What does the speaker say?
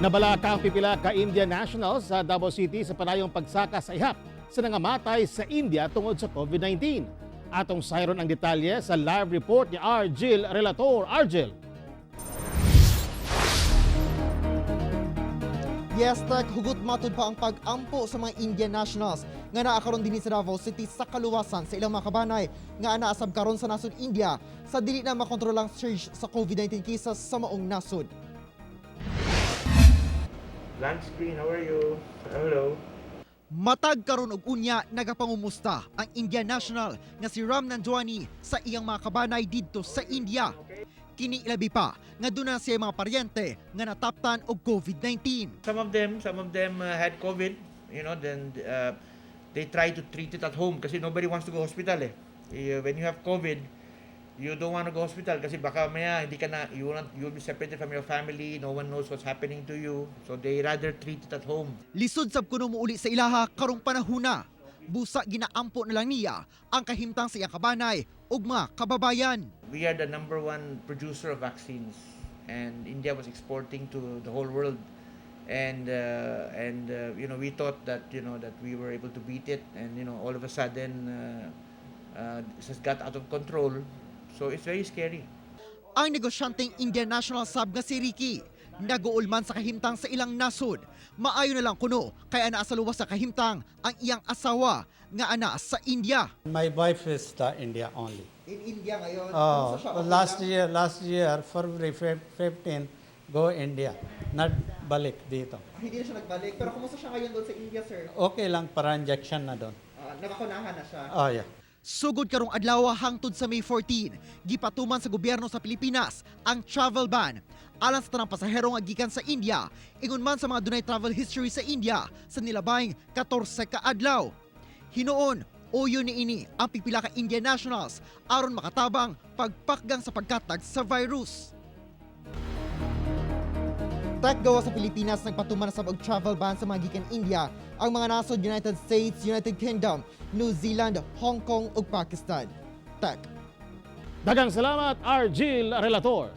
Nabalaka ang pipila ka Indian nationals sa Davao City sa padayong pagsaka sa ihap sa nangamatay sa India tungod sa COVID-19. Atong sayron ang detalye sa live report ni Argel Relator. Argel. Yes, Tek, hugot matud pa ang pag-ampo sa mga Indian nationals nga naa karon dinhi sa Davao City sa kaluwasan sa ilang mga kabanay nga naasab karon sa nasod India sa dili na makontrolang surge sa COVID-19 cases sa maong nasod. Blank screen, how are you? Hello. Matag karon og unya, nagapangumusta ang Indian national nga si Ram Nandwani sa iyang mga kabanay didto sa India. Kini ilabi pa nga duna siya mga paryente nga nataptan og COVID-19. Some of them had COVID, then they try to treat it at home kasi nobody wants to go hospital eh. When you have COVID, you don't want to go hospital kasi baka maya hindi ka na, you will not, you'll be separated from your family, no one knows what's happening to you. So they rather treat it at home. Lisod sab kuno muuli sa ilaha karong panahuna. Busa ginaampo na lang niya ang kahimtang sa iyang kabanay ug mga kababayan. We are the number one producer of vaccines and India was exporting to the whole world. And we thought that we were able to beat it and all of a sudden this has got out of control. So it's very scary. Ang negosyanteng Indian national sab nga si Ricky, naguulman sa kahimtang sa ilang nasod. Maayo na lang kuno kay anaa sa luwas sa kahimtang ang iyang asawa nga ana sa India. My wife is the India only. In India ngayon? Oh, last year, February 15, go India, not balik dito. Hindi na siya nagbalik. Pero kumusta siya ngayon doon sa India, sir? Okay lang para injection na doon. Nabakunahan na siya? Oh, yeah. Sugod karong adlaw hangtod sa May 14, gipatuman sa gobyerno sa Pilipinas ang travel ban alang sa tanang pasahero nga gikan sa India, ingon man sa mga dunay travel history sa India sa nilabayng 14 ka adlaw. Hinuon, uyo niini ang pipila ka Indian nationals aron makatabang pagpakgang sa pagkatag sa virus. Tek, gawas sa Pilipinas, nagpatuman na sab og travel ban sa mga gikan India ang mga nasod United States, United Kingdom, New Zealand, Hong Kong ug Pakistan. Tek. Daghang salamat, Argel Relator.